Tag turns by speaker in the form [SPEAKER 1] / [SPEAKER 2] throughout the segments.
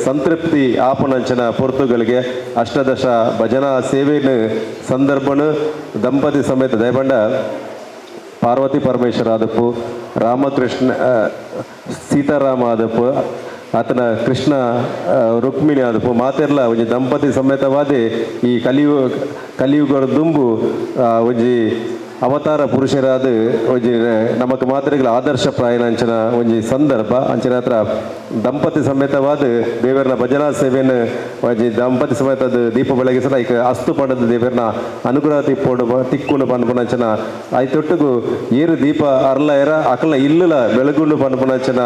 [SPEAKER 1] ಸಂತೃಪ್ತಿ ಆಪನಂಚನ ಪೊರ್ತುಗಳಿಗೆ ಅಷ್ಟದಶ ಭಜನಾ ಸೇವೆಯನ್ನು ಸಂದರ್ಭನು ದಂಪತಿ ಸಮೇತ ದಯಬಂಡ ಪಾರ್ವತಿ ಪರಮೇಶ್ವರ ಆದಪ್ಪು, ರಾಮಕೃಷ್ಣ ಸೀತಾರಾಮ ಆದಪ್ಪು, ಆತನ ಕೃಷ್ಣ ರುಕ್ಮಿಣಿ ಆದಪ್ಪು ಮಾತೆರ್ಲ ಒಂಜಿ ದಂಪತಿ ಸಮೇತವಾದಿ ಈ ಕಲಿಯುಗದ ದುಂಬು ಒಂಜಿ ಅವತಾರ ಪುರುಷರಾದ ಒಂಜಿ ನಮಕ್ ಮಾತ್ರೆಗಳ ಆದರ್ಶ ಪ್ರಾಯನ ಅಂಚನ ಒಂಜಿ ಸಂದರ್ಭ ಅಂಚಿನ ಹತ್ರ ದಂಪತಿ ಸಮೇತವಾದ ದೇವರನ ಭಜನಾ ಸೇವೆಯನ್ನು ಒಂಜಿ ದಂಪತಿ ಸಮೇತದ ದೀಪ ಬೆಳಗಿಸಲ ಐಕ್ ಅಸ್ತು ಪಂಡದ ದೇವರನ ಅನುಗ್ರಹ ತಿಪ್ಪೋಡು ತಿಕ್ಕುಂಡು ಪನ್ಪುನಂಚನ ಐತೊಟ್ಟುಗು ಏರು ದೀಪ ಅರ್ಲ ಎರ ಅಕಲ್ನ ಇಲ್ಲುಲ ಬೆಳಗುಂಡು ಪನ್ಪುನಂಚನ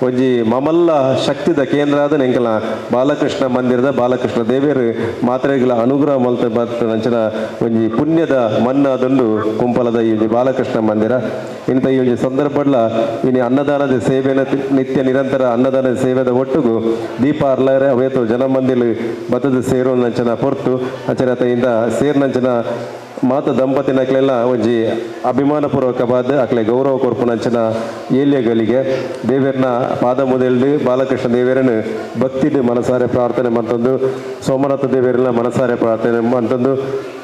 [SPEAKER 1] ಒಂಜಿ ಮಮಲ್ಲ ಶಕ್ತಿದ ಕೇಂದ್ರ ಆದ ನೆಂಕಲ ಬಾಲಕೃಷ್ಣ ಮಂದಿರದ ಬಾಲಕೃಷ್ಣ ದೇವರು ಮಾತ್ರೆಗಳ ಅನುಗ್ರಹ ಮಲ್ತ ಬರ್ತನಂಚನ ಒಂಜಿ ಪುಣ್ಯದ ಮಣ್ಣಾದೊಂದು ಕುಂಪಲದ ಈ ಒಂಜಿ ಬಾಲಕೃಷ್ಣ ಮಂದಿರ. ಇಂಥ ಈ ಒಂಜಿ ಸಂದರ್ಭಡ್ಲ ಇನಿ ಅನ್ನದಾನದ ಸೇವೆನ ನಿತ್ಯ ನಿರಂತರ ಅನ್ನದಾನದ ಸೇವೆದ ಒಟ್ಟುಗು ದೀಪ ಅರ್ಲಾರೆ ಅವೇತು ಜನಮಂದಿಲು ಬತ್ತದ ಸೇರುವಂಚನ ಪೊರ್ತು ಅಂಚನ ಸೇರ್ನಂಚನ ಮಾತ ದಂಪತಿನಕ್ಲೆಲ್ಲ ಒಂಜಿ ಅಭಿಮಾನಪೂರ್ವಕವಾದ ಅಕ್ಲೆ ಗೌರವ ಕೊರ್ಪುನಂಚನ ಏಲ್ಯಗಳಿಗೆ ದೇವರನ ಪಾದ ಮೊದಲ್ದು ಬಾಲಕೃಷ್ಣ ದೇವರನ್ನು ಭಕ್ತಿದು ಮನಸಾರೆ ಪ್ರಾರ್ಥನೆ ಮಂತಂದು, ಸೋಮನಾಥ ದೇವರನ್ನ ಮನಸಾರೆ ಪ್ರಾರ್ಥನೆ ಮಂತಂದು,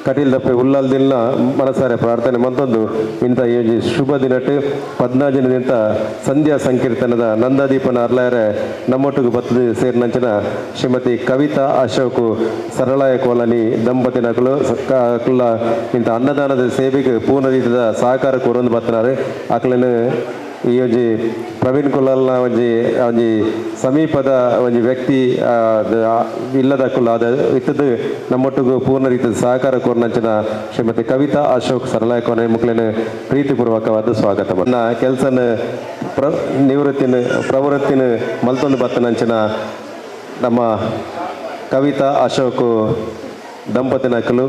[SPEAKER 1] ಕಟೀಲ್ ದಪ್ಪೆ ಉಳ್ಳಾಲ್ದಿಲ್ಲ ಮನಸಾರೆ ಪ್ರಾರ್ಥನೆ ಮಂತಂದು ಇಂಥ ಈ ಒಂಜಿ ಶುಭ ದಿನಟ್ ಪದ್ನಾಜಿನದಿಂತ ಸಂಧ್ಯಾ ಸಂಕೀರ್ತನದ ನಂದಾದೀಪನ ಅರ್ಲಾರೆ ನಮ್ಮೊಟ್ಟಿಗೆ ಬತ್ತದ ಸೇರಿನಂಚಿನ ಶ್ರೀಮತಿ ಕವಿತಾ ಅಶೋಕ್ ಸರಳಾಯ ಕೋಲನಿ ದಂಪತಿನಕಲು ಅಕ್ಲ ಇಂಥ ಅನ್ನದಾನದ ಸೇವೆಗೆ ಪೂರ್ಣ ರೀತಿಯ ಸಹಕಾರ ಕೋರೊಂದು ಬತ್ತನಾರೆ. ಅಕ್ಲನು ಈ ಒಂಜಿ ಪ್ರವೀಣ್ ಕುಲಾಲ್ನ ಒಂಜಿ ಒಂಜಿ ಸಮೀಪದ ಒಂಜಿ ವ್ಯಕ್ತಿ ಇಲ್ಲದ ಕುಲ ಅದ ಇತ್ತದು ನಮ್ಮೊಟ್ಟಿಗೂ ಪೂರ್ಣ ರೀತಿಯ ಸಹಕಾರ ಕೋರ್ನಂಚಿನ ಶ್ರೀಮತಿ ಕವಿತಾ ಅಶೋಕ್ ಸರಳಾಯ ಕೋನೆ ಮುಕ್ಲೇನ ಪ್ರೀತಿಪೂರ್ವಕವಾದ ಸ್ವಾಗತ. ನನ್ನ ಕೆಲಸನ ನಿವೃತ್ತಿನ ಪ್ರವೃತ್ತಿನ ಮಲ್ತೊಂದು ಬತ್ತನಂಚಿನ ನಮ್ಮ ಕವಿತಾ ಅಶೋಕ್ ದಂಪತಿನಕಲು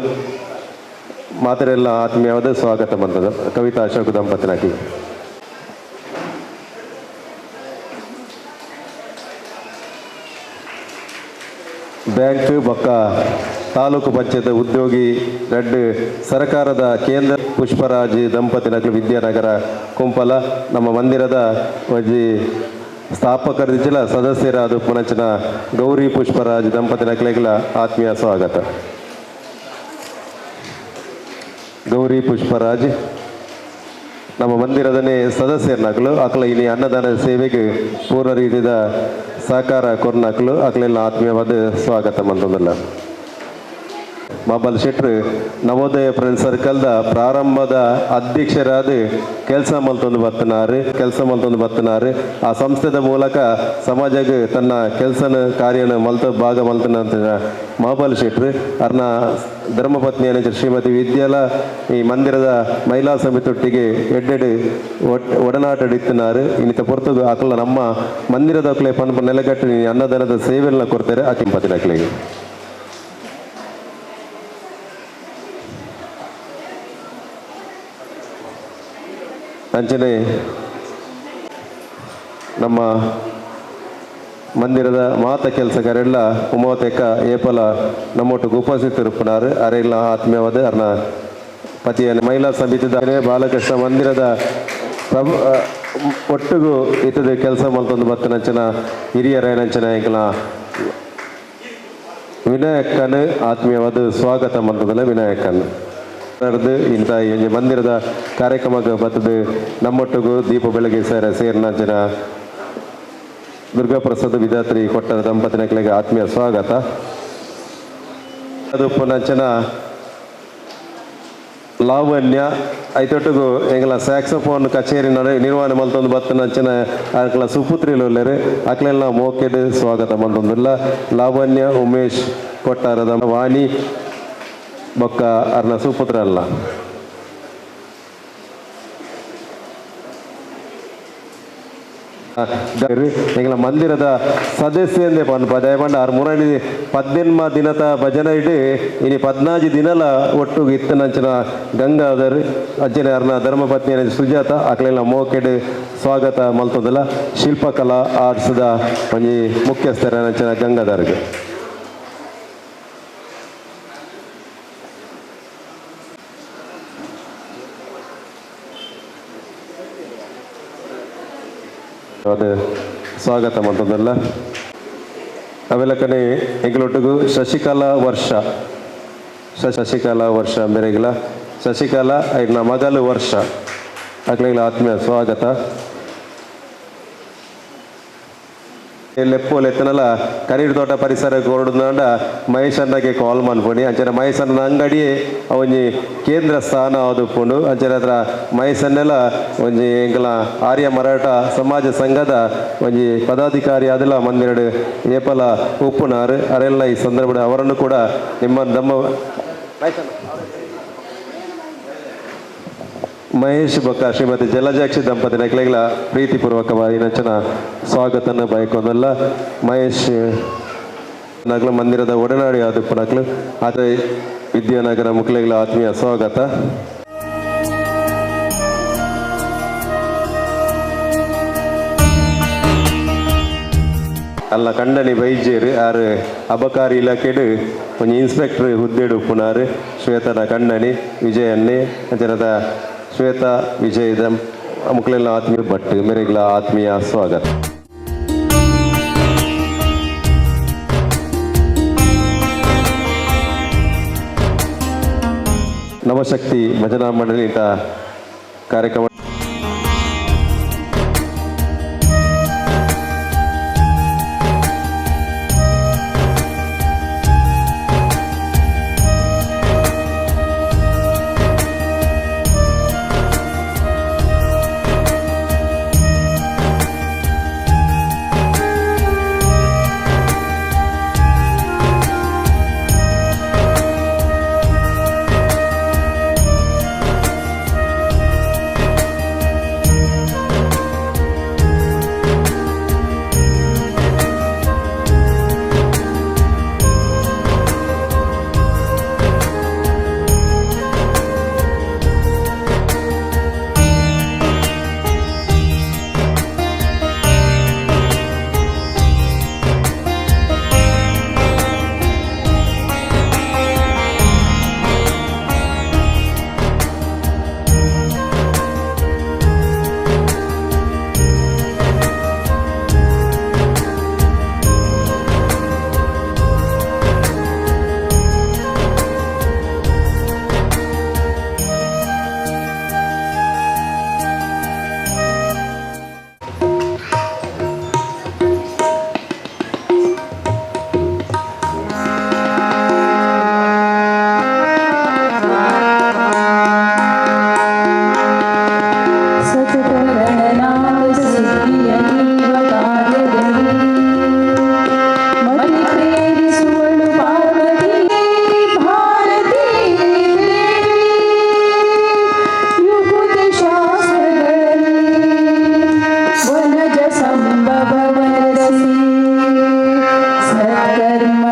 [SPEAKER 1] ಮಾತರೆಲ್ಲ ಆತ್ಮೀಯವಾದ ಸ್ವಾಗತ ಬಂದದ ಕವಿತಾ ಅಶೋಕ್ ದಂಪತಿನಕಲು. ಬ್ಯಾಂಕ್ ಬೊಕ್ಕ ತಾಲೂಕು ಪಂಚಾಯತ್ ಉದ್ಯೋಗಿ ರೆಡ್ ಸರ್ಕಾರದ ಕೇಂದ್ರ ಪುಷ್ಪರಾಜ್ ದಂಪತಿನಕಲು ವಿದ್ಯಾನಗರ ಕುಂಪಲ ನಮ್ಮ ಮಂದಿರದ ಒಂಜಿ ಸ್ಥಾಪಕರ ಜಿಲ್ಲಾ ಸದಸ್ಯರಾದ ಪುನಂಚನ ಗೌರಿ ಪುಷ್ಪರಾಜ್ ದಂಪತಿನಕಲೆಗಳ ಆತ್ಮೀಯ ಸ್ವಾಗತ. ಗೌರಿ ಪುಷ್ಪರಾಜ್ ನಮ್ಮ ಮಂದಿರದನೇ ಸದಸ್ಯರನಕಲು ಅಕಲ ಇನಿ ಅನ್ನದಾನ ಸೇವೆಗೆ ಪೂರ್ಣ ರೀತಿಯ ಸಹಕಾರ ಕೊರ್ನಕಲು ಅಕಲೆಲ್ಲ ಆತ್ಮೀಯವಾದ ಸ್ವಾಗತ ಮಂತಂದಲ್ಲ. ಮಾಬಲ್ ಶೆಟ್ರು ನವೋದಯ ಫ್ರೆಂಡ್ ಸರ್ಕಲ್ದ ಪ್ರಾರಂಭದ ಅಧ್ಯಕ್ಷರಾದ ಕೆಲಸ ಮಲ್ತೊಂದು ಬತ್ತನಾರು, ಕೆಲಸ ಮಲ್ತೊಂದು ಬತ್ತನಾರು. ಆ ಸಂಸ್ಥೆದ ಮೂಲಕ ಸಮಾಜಕ್ಕೆ ತನ್ನ ಕೆಲಸನ ಕಾರ್ಯನ ಮಲ್ತ ಭಾಗ ಮಲ್ತನ ಮಾಬಲ್ ಶೆಟ್ರು ಅರ್ನ ಧರ್ಮಪತ್ನಿ ಅನೇಕ ಶ್ರೀಮತಿ ವಿದ್ಯಾಲ ಈ ಮಂದಿರದ ಮಹಿಳಾ ಸಮಿತಿಯೊಟ್ಟಿಗೆ ಎಡ್ಡೆಡು ಒಡನಾಟಡಿತ್ತನಾರು. ಇನ್ನಿತ ಪೊರ್ತುಗು ಅಕಲ ನಮ್ಮ ಮಂದಿರದ ಅಕ್ಲೆ ಪನ್ಪ ನೆಲೆಗಟ್ಟು ಅನ್ನದಾನದ ಸೇವೆಗಳನ್ನ ಕೊಡ್ತಾರೆ ಅಕ್ಕಿಂಪತಿನ ಅಕ್ಲೆಗೆ. ಅಂಚನೆ ನಮ್ಮ ಮಂದಿರದ ಮಾತ ಕೆಲಸಗಾರೆಲ್ಲ ಉಮೋತೆಕ ಏಪಲ ನಮ್ಮೊಟ್ಟಿಗೆ ಉಪಸ್ಥಿತರಿಪ್ಪನಾರು ಅರೆಲ್ಲ ಆತ್ಮೀಯವಾದ ಅರ್ನ ಪತಿಯ ಮಹಿಳಾ ಸಮಿತಿದ ಬಾಲಕೃಷ್ಣ ಮಂದಿರದ ಒಟ್ಟಿಗೂ ಇತದ ಕೆಲಸ ಮಲ್ತೊಂದು ಬತ್ತನಂಚನ ಹಿರಿಯರೇನಂಚನ ಎಂಕಲ ವಿನಾಯಕನ್ ಆತ್ಮೀಯವಾದ ಸ್ವಾಗತ ಮಂತದಲ್ಲ ವಿನಾಯಕನ್ ನಡೆದು ಇಂಥ ಈ ಒಂಜಿ ಮಂದಿರದ ಕಾರ್ಯಕ್ರಮಕ್ಕೆ ಬತ್ತದು ನಮ್ಮೊಟ್ಟಿಗೂ ದೀಪ ಬೆಳಗ್ಗೆ ಸೇರ ಸೇರಿನಂಚಿನ ದುರ್ಗಾಪ್ರಸಾದ್ ವಿಧಾತ್ರಿ ಕೊಟ್ಟರ ದಂಪತಿನಕಲೆಗೆ ಆತ್ಮೀಯ ಸ್ವಾಗತ. ಅದು ಪುನಂಚನ ಲಾವಣ್ಯ ಐತೊಟ್ಟುಗು ಎಂಗಲ ಸ್ಯಾಕ್ಸೋಫೋನ್ ಕಚೇರಿ ನಿರ್ವಹಣೆ ಮಲ್ತೊಂದು ಬತ್ತನಂಚಿನ ಅಕ್ಲ ಸುಪುತ್ರಿಲು ಉಲ್ಲೆರ್ ಅಕ್ಲೆಲ್ಲ ಮೋಕೆಡ್ ಸ್ವಾಗತ ಮಲ್ತೊಂದುಲ್ಲ. ಲಾವಣ್ಯ ಉಮೇಶ್ ಕೊಟ್ಟಾರದ ವಾಣಿ ಬೊಕ್ಕ ಅರ್ನ ಸುಪುತ್ರ ಅಲ್ಲ. ಎಂಗಲ ಮಂದಿರದ ಸದಸ್ಯಂದೇ ಪನ್ಪ ದಯಪಂಡ ಆರ್ ಮುರಣಿ 18 ದಿನದ ಭಜನೆ ಇಡು ಇನಿ 14 ದಿನಲ ಒಟ್ಟುಗು ಇತ್ತನಂಚಿನ ಗಂಗಾಧರ್ ಅಜ್ಜನ ಅರ್ನ ಧರ್ಮಪತ್ನಿ ಸುಜಾತ ಅಕ್ಲೆಲ್ಲ ಮೋಕೆಡ್ ಸ್ವಾಗತ ಮಲ್ತೊಂದುಲ್ಲ. ಶಿಲ್ಪಕಲಾ ಆರ್ಟ್ಸ್ದ ಒಂಜಿ ಮುಖ್ಯಸ್ಥರ ಗಂಗಾಧರ್ಗೆ. ಅದು ಸ್ವಾಗತ ಮಲ್ತೊಂದುಲ್ಲ. ಅವೆಲಕನೆ ಎಂಗ್ಲೊಟ್ಟುಗು ಶಶಿಕಲಾ ವರ್ಷ ಶಶಿಕಲಾ ವರ್ಷ ಮೇರೆಗಿಲ ಶಶಿಕಲಾ ಐನ ಮಗಲು ವರ್ಷ ಅಕ್ಲೆಗ್ಲ ಆತ್ಮೀಯ ಸ್ವಾಗತ. ಲೆಪ್ಪು ಲೆತ್ತನಲ ಕರೀಡ್ ತೋಟ ಪರಿಸರ ಕೊರಡುಂಡ ಮಹೇಶ್ ಅಣ್ಣಗೆ ಕಾಲ್ ಮನ್ಪುನಿ ಅಂಚನೆ ಮಹೇಶ್ ಅಣ್ಣನ ಅಂಗಡಿ ಒಂಜಿ ಕೇಂದ್ರ ಸ್ಥಾನ ಆದುಪ್ಪುಂಡು. ಅಂಚನೆ ಹತ್ರ ಮಹೇಶ್ ಅಣ್ಣೆಲ ಒಂಜಿ ಎಂಕಲ ಆರ್ಯ ಮರಾಠ ಸಮಾಜ ಸಂಘದ ಒಂಜಿ ಪದಾಧಿಕಾರಿ ಅದೆಲ್ಲ ಮಂದಿರಡು ಏಪಲ ಉಪ್ಪುನಾರು ಅರೆಲ್ಲ ಈ ಸಂದರ್ಭದ ಅವರನ್ನು ಕೂಡ ನಿಮ್ಮ ನಮ್ಮ ಮಹೇಶ್ ಬೊಕ್ಕ ಶ್ರೀಮತಿ ಜಲಜಾಕ್ಷಿ ದಂಪತಿ ನಕ್ಲೆಗ್ಲ ಪ್ರೀತಿಪೂರ್ವಕವಾಗಿ ನಂಚನ ಸ್ವಾಗತನ ಬಯಕೊಂದಲ್ಲ. ಮಹೇಶ್ ನಗ್ಲ ಮಂದಿರದ ಒಡನಾಡಿ ಆದುಪ್ಪು ನಕ್ಲು ಆತ ವಿದ್ಯಾನಗರ ಮುಕ್ಲೆಗ್ಲ ಆತ್ಮೀಯ ಸ್ವಾಗತ. ಅಲ್ಲ ಕಂಡನಿ ಬೈಜೇರು ಆರು ಅಬಕಾರಿ ಇಲಾಖೆಡು ಒಂಜಿ ಇನ್ಸ್ಪೆಕ್ಟರ್ ಹುದ್ದೆಡು ಉಪ್ಪುನಾರು ಶ್ವೇತನ ಕಂಡನಿ ವಿಜಯನ್ನೇ ಅಂಚನದ ಶ್ವೇತಾ ವಿಜಯದ ಮುಕ್ಲೆಲ್ಲ ಆತ್ಮೀಯ ಭಟ್ ಮೇರೆಗ್ಲ ಆತ್ಮೀಯ ಸ್ವಾಗತ. ನವಶಕ್ತಿ ಭಜನಾ ಮಂಡಳಿ ಕಾರ್ಯಕ್ರಮ
[SPEAKER 2] ಸಂಭವರಸಿ ಸತ್ಕರ್ಮ.